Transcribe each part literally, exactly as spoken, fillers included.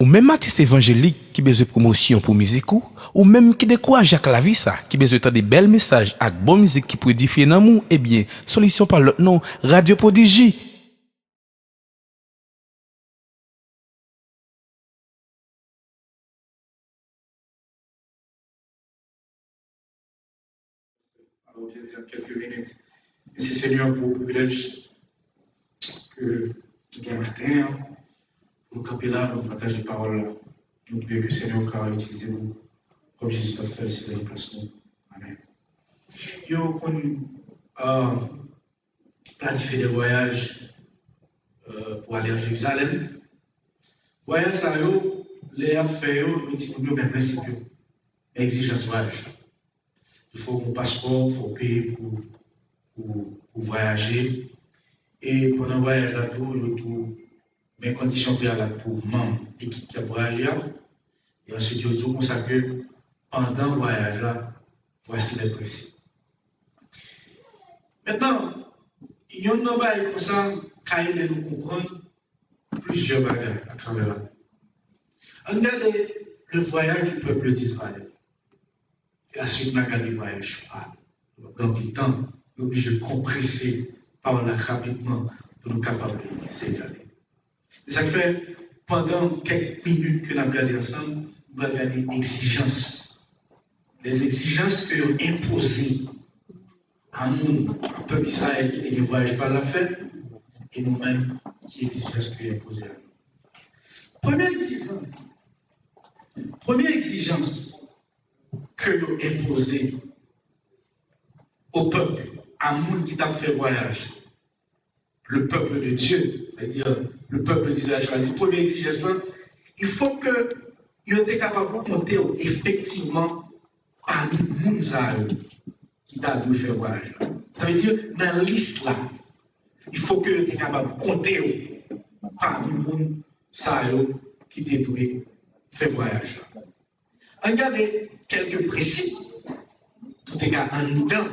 Ou menm atis evanjelik ki bezwen pwomosyon pou mizik ou, ou menm ki dekouraje ak lavi sa, ki bezwen tande bèl mesaj ak bon mizik ki pou edifye nanm ou, ebyen, solisyon pa lòt non, Radyo Pwodiji. Alò, byen di an kèk minit. Mèsi Senyè pou privilèj ke nou gen maten an, pou nou kanpe la, pou nou pataje pawòl la. Nou priye ke Senyè ou ka itilize nou, kòm Jezi t ap fè l, se nan plas nou. Amèn. Yo konn, euh, planifye de vwayaj, euh, pou ale an Jerizalèm. Vwayaj sa yo, lè y ap fè yo, yo di moun yo men prensip yo, men egzijans vwayaj la. Fò w gen paspò, fò w peye pou, pou, pou vwayaje. E pandan vwayaj la tou, yo tou men kondisyon preyalab pou manm ekip k ap vwayaje a. E answit, yo di w konsa ke pandan vwayaj la, vwasi lè prese. Mentnan, yonn nan bagay konsa ka ede nou konprann plizyè bagay atravè la. Ann gade le voyage du peuple d'Israël. E answit, n a gade vwayaj pa l. Gen anpil tan, nou oblije konprese pawòl la rapidman pou nou kapab eseye gade. Se sa k fè, pandan kèk minit ke n ap gade ansanm, nou pral gade egzijans. Les exigences ke yo enpoze a moun, a pèp Izrayèl ki te gen vwayaj pa l l ap fè, e nou menm, ki egzijans ke yo enpoze a nou. Premye egzijans, premye egzijans ke yo enpoze o pèp, a moun ki t ap fè vwayaj, le peuple de Dieu, c'est-à-dire le peuple d'Israël choisi, premye egzijans lan, il faut que yo te kapab konte w efektivman pami moun sa yo ki ta dwe fè vwayaj la. Sa vle di, nan lis la, il faut que yo te kapab konte w pami moun sa yo ki te dwe fè vwayaj la. Ann gade kèlke prensip pou te ka anndan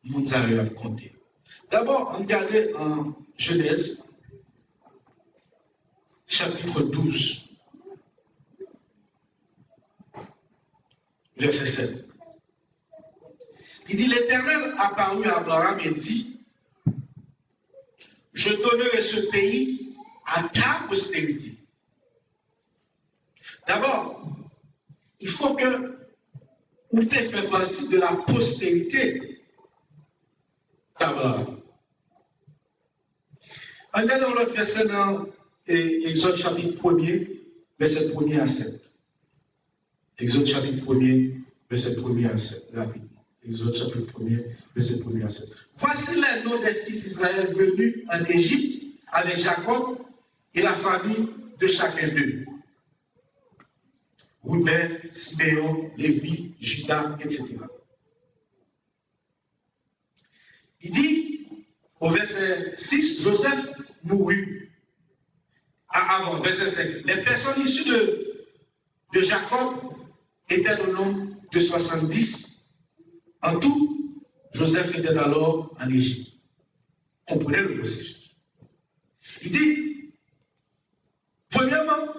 moun sa yo y ap konte. Dabò, ann gade an Jenèz, chapitre douze, verset sept. Li di, L'Éternel apparut à Abraham et dit, Je donnerai ce pays à ta postérité. D'abord, il faut que ou te fè pati de la postérité d'Abraham. Ann gade yon lòt vèsè nan, e, Egzòd chapit premye, vèsè premye a sèt. Egzòd chapit premye, vèsè premye a sèt, rapidman. Egzòd chapit premye, vèsè premye a sèt. Voici les noms des fils d'Israël venus en Égypte avec Jacob et la famille de chacun d'eux. Ruben, Simeon, Lévi, Juda, et cetera. Il dit, au verset six, Joseph mourut. Ah, avant, verset cinq. Les personnes issues de, de Jacob étaient au nombre de soixante-dix. En tout, Joseph était alors en Égypte. Comprenez le processus. Il dit, premièrement,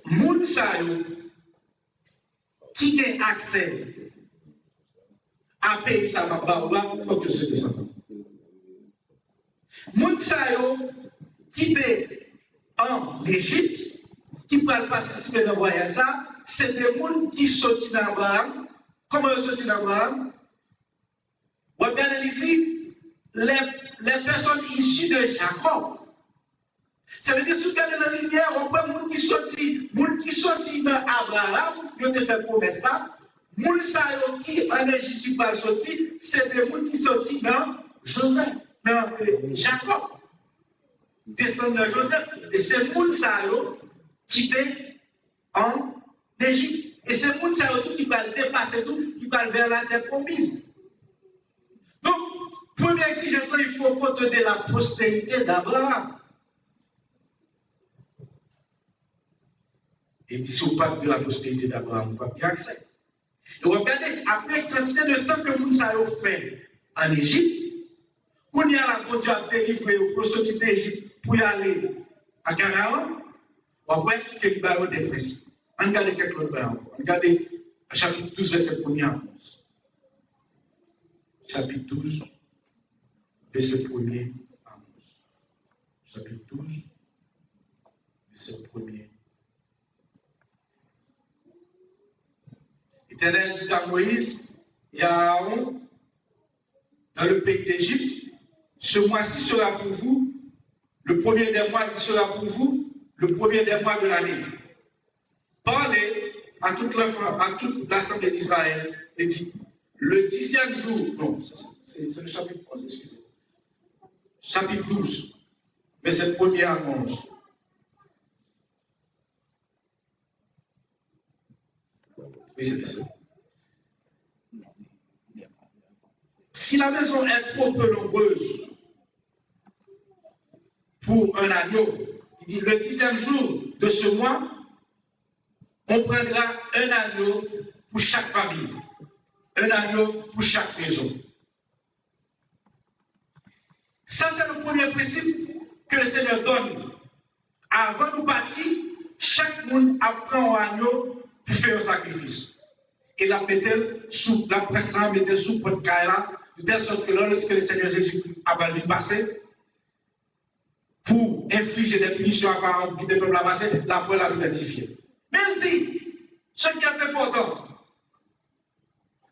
moun sa yo ki gen aksè a peyi sa m ap ba ou la, fòk yo se desandan. Moun sa yo ki te an Ejip, ki pral patisipe nan vwayaj sa, se de moun ki soti nan Abraram. Kòman yo soti nan Abraram? W ap gade li di, les, les personnes issues de Jacob. Sa vle di, si w gade nan limyè, w ap wè moun ki soti, moun ki soti nan Abraram, yo te fè pwomès la. Moun sa yo ki an Ejip ki pral soti, se de moun ki soti nan Jozèf, nan, eh, Jakòb. Desandan Jozèf. E se moun sa yo ki te an Ejip. E se moun sa yo tou ki pral deplase tou, ki pral vè la tè pwomiz. Donk, premye egzijans lan, il faut qu'on te de la postérité d'Abraham. E di, si w pa t de la postérité d'Abraham, ou p ap gen aksè. E w ap gade, apre kantite de tan ke moun sa yo fè an Ejip, kounye a la, Bondye ap delivre yo pou yo soti de Ejip pou y ale a Kanaran. W ap wè ke li ba yo de prensip. Ann gade kèk lòt bagay ankò. Ann gade chapit douz, vèsè premye a onz. Chapit douz, vèsè premye a onz. Chapit douz, vèsè premye. L'Éternel dit à Moïse et à Aaron dans le pays d'Égypte, ce mois-ci sera pour vous le premier des mois, il sera pour vous le premier des mois de l'année. Parlez à toute la, à toute l'assemblée d'Israël et dites, le dixième jour, non, c'est le chapitre onze, excusez-moi. Chapitre douz, vèsè premye a onz. Oui, c'était ça. Si la maison est trop peu nombreuse pour un agneau, il dit, le dixième jour de ce mois, on prendra un agneau pour chaque famille, un agneau pour chaque maison. Sa se le premye prensip ke le Senyè donn. Avan nou pati, chak moun ap pran yon agno pou fè yon sakrifis. E l ap mete l sou, l ap pran san an, mete l sou pòt kay la, de tèl sòt ke lòske le Senyè Jezikri ap al vin pase, pou enflije de pinisyon a Farawon, pou kite pèp la pase, l ap wè, l ap idantifye l. Men l di, ce qui est important,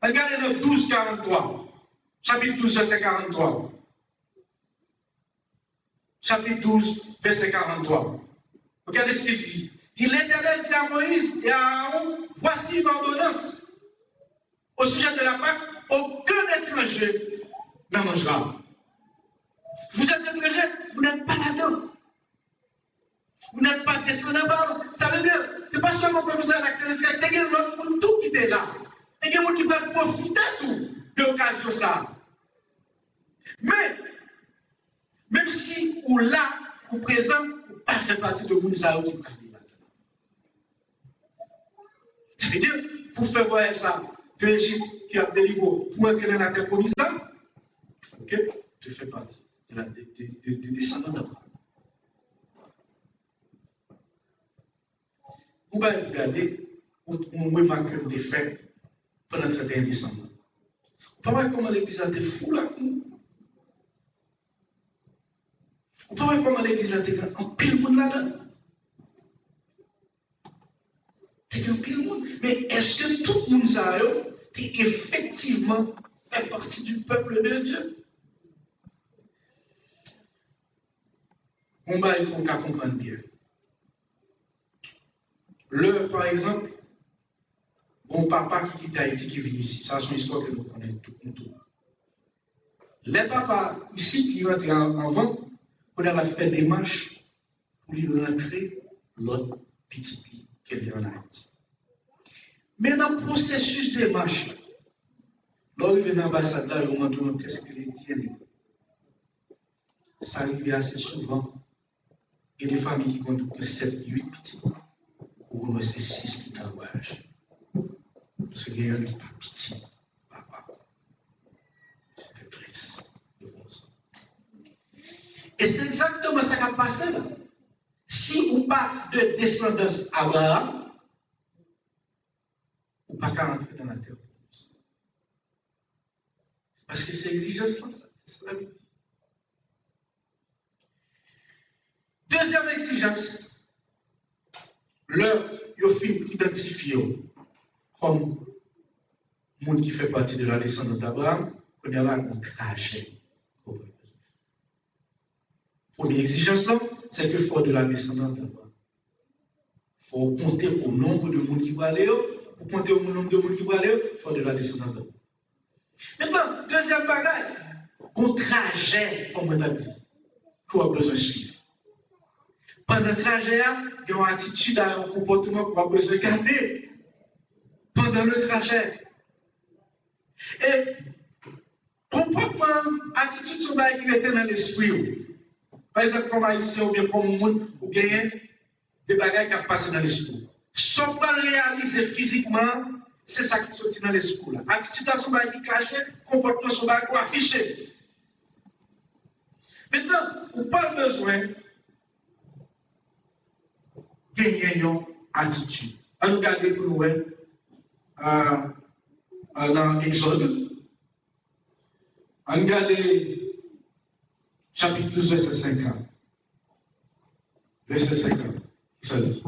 ann gade nan douz karant twa, chapit douz, vèsè karant twa. Chapit douz, vèsè karant twa. Regardez ce qu'il dit. Dit, l'Éternel dit à Moïse et à Aaron, voici une ordonnance au sujet de la Pâque, aucun étranger n'en mangera. Vous êtes étrangers, vous n'êtes pas là-dedans. Vous n'êtes pas descendant d'Abraham. Sa vle di, se pa sèlman pèp Izrayèl ak tè Izrayèl, te gen lòt moun tou ki te la. Te gen moun ki pral pwofite tou de okazyon sa a. Men, menm si ou la, ou prezan, ou pa fè pati de moun sa yo ki prale la. Sa vle di, pou fè vwayaj sa de Ejip ki ap delivre w pou antre nan latè pwomiz la, fòk ke ou te fè pati de la, de, de, de, de desandan Abraham. Yon bagay pou gade, yon, yon remak ke m te fè pandan trannteyen desanm nan. Ou pa wè kòman legliz la te full ak moun? Ou pa wè kòman legliz la te gen anpil moun ladan? Te gen anpil moun. Men èske tout moun sa yo te efektivman fè pati du peuple de Dieu? Yon bagay pou w ka konprann byen. Lè, pa egzanp, gon papa ki kite Ayiti ki vin isi, sa se yon istwa ke nou konnen tout nou tou. Lè papa isit, li rantre an-, anvan, kounye a l ap fè demach pou li rantre lòt pitit li ke l gen ann Ayiti. Men nan pwosesis demach la, lè w rive nan anbasad la, yo mande w yon tès kredi, sa rive ase souvan. Gen de fanmi ki konn gen sèt, uit pitit. Ou konn wè se sis ki pral vwayaje. Paske gen yonn ki pa pitit papa. Se te tris de konsa. E se egzakteman sa k ap pase la. Si ou pa de desandans Abraham, ou pa ka rantre nan latè pwomiz. Paske se egzijans lan, sa, se sa Labib di. Dezyèm egzijans, lè yo fin idantifye w kòm moun ki fè pati de la descendance d'Abraham, kounye a la, gon trajè. Premye egzijans lan, se ke fò de la descendance d'Abraham. Fò w konte o nonb de moun ki prale yo. Pou konte o nonb de moun ki prale yo, fò de la descendance d'Abraham. Mentnan, dezyèm bagay, gon trajè, kòm mwen t ap di, ke w ap bezwen swiv. Pandan trajè a, gen yon atitid a yon konpòtman ke w ap bezwen gade pandan le trajè. E konpòtman, atitid se yon bagay ki rete nan lespri w. Pa egzanp, kòm Ayisyen oubyen kòm moun, ou genyen de bagay k ap pase nan lespri w. Sa w pral reyalize fizikman an, se sa ki soti nan lespri w la. Atitid la se yon bagay ki kache, konpòtman se yon bagay ki afiche. Mentnan, ou pral bezwen genyen yon atitid. Ann nou gade pou nou wè, euh, euh, nan Egzòd. Ann gade chapit douz, vèsè senkant. Vèsè senkant. Sa li di.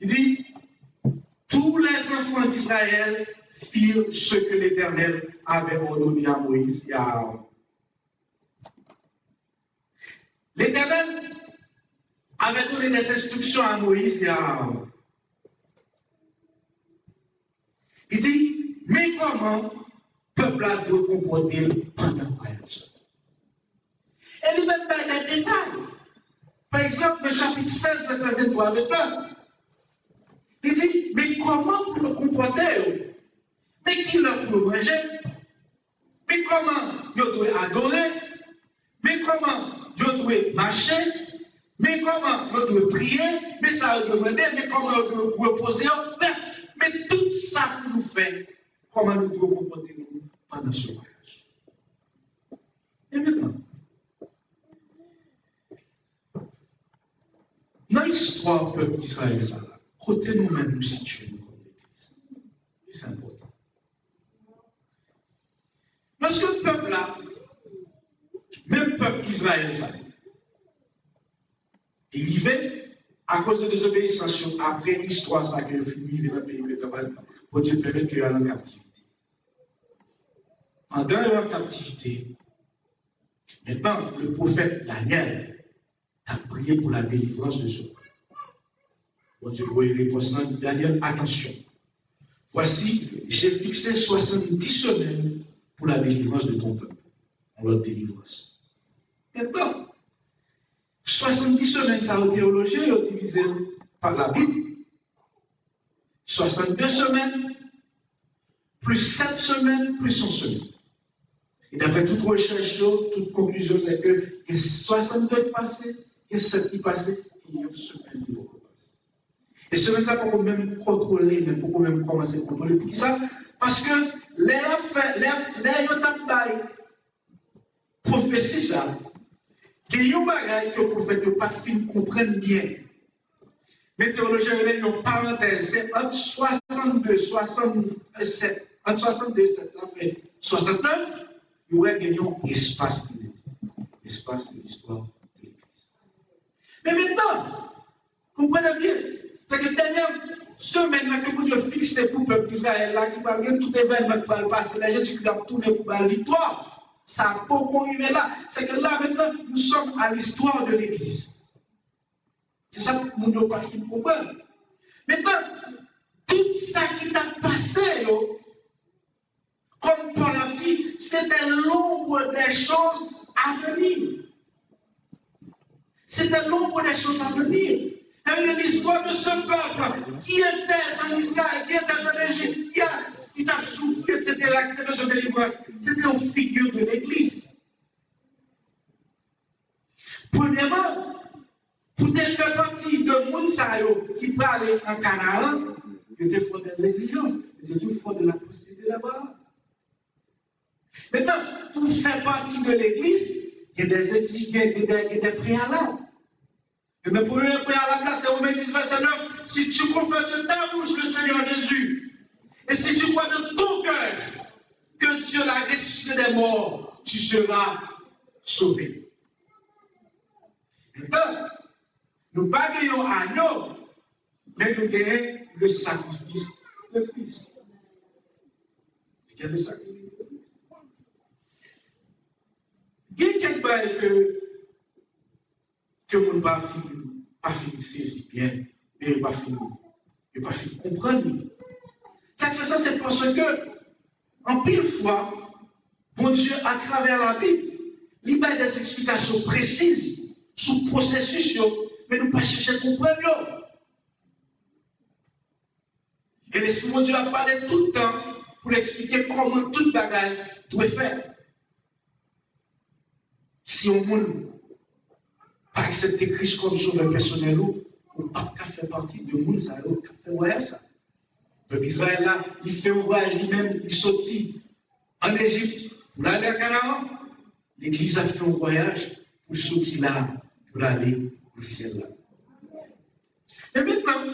Il dit, tous les enfants d'Israël firent ce que l'Éternel avait ordonné à Moïse et à Aaron. L'Éternel avait donné des instructions à Moïse et à Aaron. Li di, men kòman pèp la dwe konpòte l pandan vwayaj la. E li menm bay de detay. Pa egzanp, nan chapit sèz, vèsè venntwa, vennde, li di, men kòman pou yo konpòte yo, men kilè pou yo manje, men kòman yo dwe adore, men kòman yo dwe mache, men kòman yo dwe priye, men sa yo dwe mande, men kòman yo dwe repoze yo. Brèf, men tout sa pou nou fè, kòman nou dwe konpòte nou pandan se vwayaj. E mentnan, nan istwa pèp Izrayèl sa la, kote nou menm nou sitiye nou kòm legliz? Ki sa enpòtan? Paske pèp la, menm pèp Izrayèl sa, li rive, akoz de dezobeyisans yo, apre istwa sa ke yo fin rive nan peyi Pètèpal, Bondye pèmèt ke yo al an kaptivite. Pandan yo an kaptivite, mentnan, le pwofèt Danyèl t ap priye pou la délivrance de son peuple. Bondye voye repons lan, di Danyèl, attention, voici, j'ai fixé soixante-dix semaines pour la délivrance de ton peuple. Yon lòt delivrans. Mentnan, swasanndis semèn sa yo, teyolojyen yo divize l pa Labib. Swasanndde semèn, plis sèt semèn, plis yon semèn. E daprè tout rechèch yo, tout konklizyon, se ke gen swasanndde ki pase, gen sèt ki pase, e yon semèn ki poko pase. E semèn sa poko menm kontwole, men poko menm kòmanse kontwole. Poukisa? Paske lè y ap fè, lè, lè yo t ap bay pwofesi sa, gen yon bagay ke pwofèt yo pa t fin konprann byen. Men teyolojyen rele l yon parantèz. Se ant swasanndde, swasannsèt, ant swasanndde e sèt, sa fè swasantnèf, nou wè gen yon espas ki rete. Espas, se listwa de legliz. Men mentnan, konprann byen, se ke dènyè semèn nan ke Bondye fikse pou pèp Izrayèl la, ki pral gen tout evènman ki pral pase, lè Jezikri ap tounen pou ba l viktwa, sa poko rive la. Se ke la mentnan, nous sommes à l'histoire de l'église. Se sa moun yo pa t fin konprann. Mentnan, tout sa ki t ap pase yo, kòm Pòl ap di, c'était l'ombre des choses à venir. C'était l'ombre des choses à venir. Et l'histoire de ce peuple qui était en Israël, qui était en Égypte, qui a, ki t ap soufri, et cetera, ki te bezwen delivrans, se te yon figi de legliz. Premyèman, pou te fè pati de moun sa yo ki prale an Kanaran, yo te fè des exigences. Yo te di, faut de la postérité d'Abraham. Mentnan, pou fè pati de legliz, gen de egzi-, gen, gen de, gen de preyalab. E nan premye preyalab la, se Women dis, vèsè nèf, si tu confesses de ta bouche le Seigneur Jésus, et si tu crois de ton cœur que Dieu l'a ressuscité des morts, tu seras sauvé. Mentnan, nou pa gen yon anyo, men nou gen le sacrifice de Christ. Nou gen le sacrifice de Christ. Gen kèk bagay ke, ke moun pa fin, pa fin sezi byen, men yo pa fin, yo pa fin konprann li. Sa k fè sa, se paske anpil fwa, Bondye, atravè Labib, li bay des explications précises sou pwosesis yo, men nou pa chèche konprann yo. E Lespri Bondye ap pale tout tan pou l eksplike kòman tout bagay dwe fèt. Si yon moun pa aksepte Kris kòm sovè pèsonèl ou, ou p ap ka fè pati de moun sa yo k ap fè vwayaj sa. Pèp Izrayèl la, li fè yon vwayaj li menm, li soti ann Ejip pou l ale an Kanaran. Legliz la fè yon vwayaj pou l soti la, pou l ale syèl la. Men mentnan,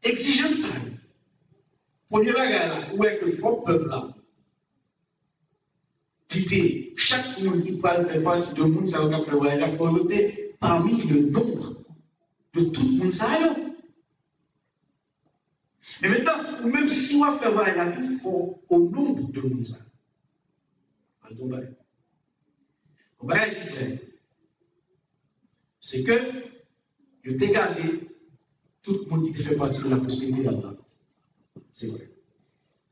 egzijans sa yo, premye bagay la, ou wè ke fòk pèp la kite chak moun ki pral fè pati de moun sa yo k ap fè vwayaj la, fò yo te pami le nombre de tout moun sa yo. Men mentnan, ou menm si w ap fè vwayaj la tou, fò o nonb de moun sa yo. An tou bay. Yon bagay ki klè, se ke yo te gade tout moun ki te fè pati de la posterite a Abraram. Se vre.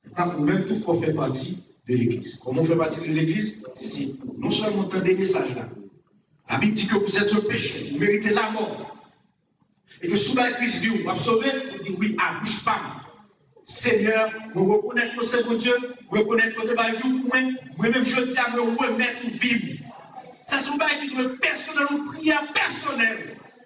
Mentnan, ou menm tou fò w fè pati de legliz. Kòman w fè pati de legliz? Se non sèlman w tande mesaj la. Labib di ke vous êtes un pécheur, vous méritez la mort. E ke si w bay Kris vi w, w ap sove, ou di, wi, a bouch pa m. Senyè, mwen rekonèt ke w se Bondye, mwen rekonèt ke w te bay vi w pou mwen, mwen menm jodi a, mwen remèt ou vi m. Sa se yon bagay ki dwe pèsonèl, yon priyè pèsonèl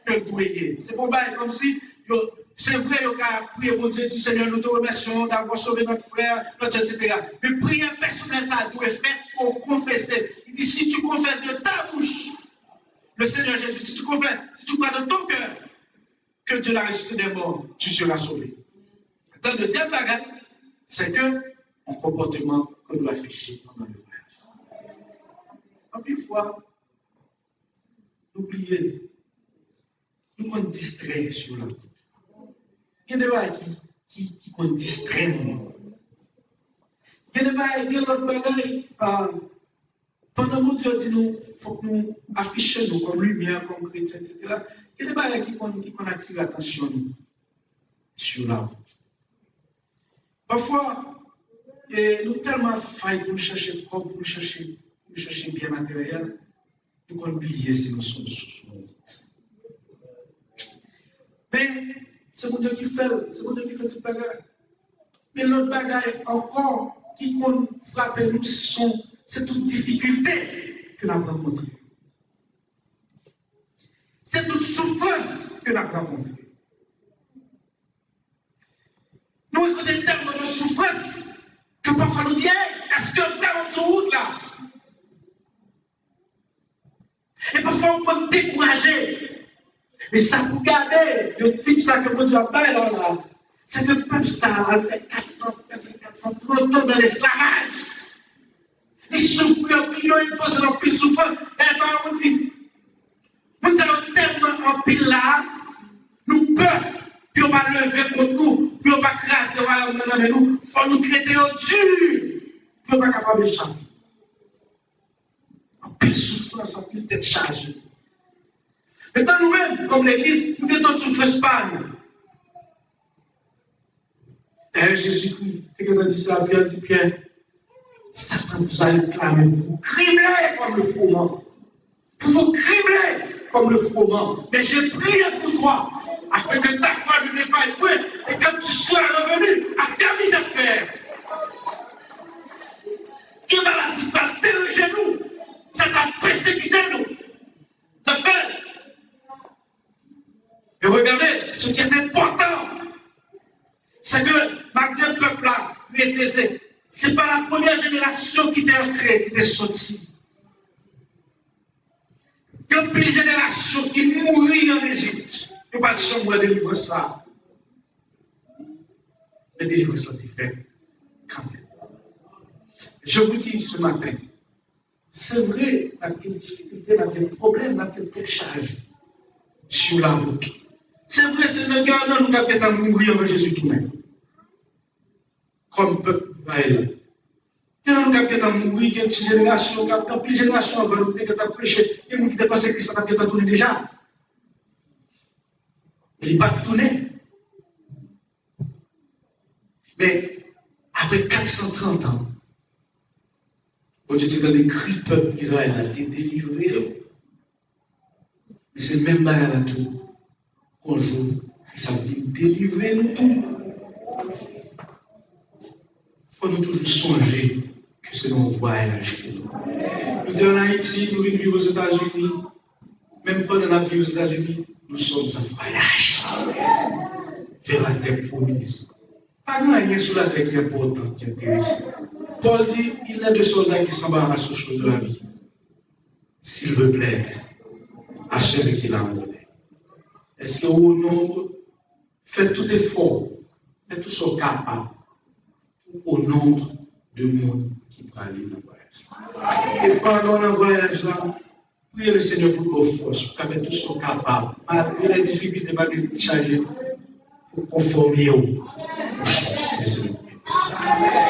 ke l dwe ye. Se pa yon bagay kòmsi, yo, se vre, yo ka priye Bondye, di, Seigneur, nous te remercions d'avoir sauvé notre frère, notre sœur, et cetera. Men priyè pèsonèl sa a dwe fèt ke w konfese. Li di, si tu confesses de ta bouche le Seigneur Jésus, si tu confesses, si tu crois dans ton cœur que Dieu l'a ressuscité des morts, tu seras sauvé. Yon dezyèm bagay, se ke yon konpòteman ke nou afiche pandan le vwayaj. Anpil fwa, nou bliye, nou konn distrè sou lawout. Gen de bagay ki, ki, ki konn distrè nou. Gen de bagay, gen lòt bagay, ah, Pandan Bondye di nou, fòk nou afiche nou kòm limyè, kòm kretyen, etsetera, gen de bagay ki konn, ki konn atire atansyon nou sou lawout. Pafwa, e, nou tèlman ap fight pou nou chèche kòb, pou nou chèche, pou nou chèche byen materyèl, nou konn bliye se nou sou, sou, sou wout. Men, se Bondye ki fè l, se Bondye ki fè tout bagay. Men lòt bagay ankò ki konn frape nou, se, se tout difikilte ke n ap rankontre. Se tout soufrans ke n ap rankontre. Nou rankontre tèlman de soufrans ke pafwa nou di, "Ey, èske m vrèman sou wout la?" E pafwa ou konn dekouraje. Men sa pou gade, de tip sa ke Bondye ap bay la, la, se ke pèp sa a al fè kat san, prèske kat san trant an nan lesklavaj. Li soufri anpil, yo enpoze l anpil soufrans. Dayè, pawòl di, moun sa yo tèlman anpil la, nou pè pou yo pa leve kont nou, pou yo pa kraze wayòm nan nan men nou. Fò nou trete yo di, pou yo pa kapab echape. Anpil soufrans, anpil tèt chaje. Mentnan nou menm, kòm legliz, nou gen tout soufrans pa nou. Dayè, Jezikri te gentan di sa a Pyè, di, Pyè, Satan vous a réclamé pour vous cribler comme le froment. Pour vous cribler comme le froment. Mais j'ai prié pour toi, afin que ta foi ne défaille point, et quand tu seras revenu, affermis tes frères. Ke maladi pa deranje nou, sa ta pèsekite nou. Dafè. E regade, ce qui est important, c'est que malgré pèp la rete, se, se pa la premyè jenerasyon ki te antre, ki te soti. Gen anpil jenerasyon ki mouri ann Ejip, yo pa t janm wè delivrans sa. Men delivrans la te fèt kanmenm. Je vous dis ce matin, se vre, n ap gen difikilte, n ap gen pwoblèm, n ap gen tèt chaje sou lawout. Se vre, se nan gen nan nou k ap gentan mouri anvan Jezi tounen. Kòm pèp Izrayèl. Gen nan nou k ap gentan mouri, gen ti jenerasyon k ap, gen anpil jenerasyon anvan nou ki te gentan preche, gen moun ki te panse Kris la t ap gentan tounen deja. Li pa t tounen. Men, apre kat san trant an, Bondye te tande kri pèp Izrayèl la, li te delivre yo. Men se menm bagay la tou, yon jou, Kris ap vin delivre nou tou. Fò nou toujou sonje ke se nan yon vwayaj ke nou. Nou te ann Ayiti, nou vin viv Ozetazini. Menm pandan n ap viv Ozetazini, nous sommes en voyage vers la terre promise. Pa gen anyen sou latè ki enpòtan, ki enteresan. Pòl di, il n'est de soldat qui s'embarrasse aux choses de la vie, s'il veut plaire à celui qui l'a enrôlé. Èske ou o nonb? Fè tout efò, fè tout sa w kapab pou o nonb de moun ki prale nan vwayaj la. E pandan w nan vwayaj la, priye Lesenyè pou l ba w fòs, pou w ka fè tout sa w kapab, malgre lè difikilte, malgre tèt chaje, pou w konfòme w o chans Lesenyè.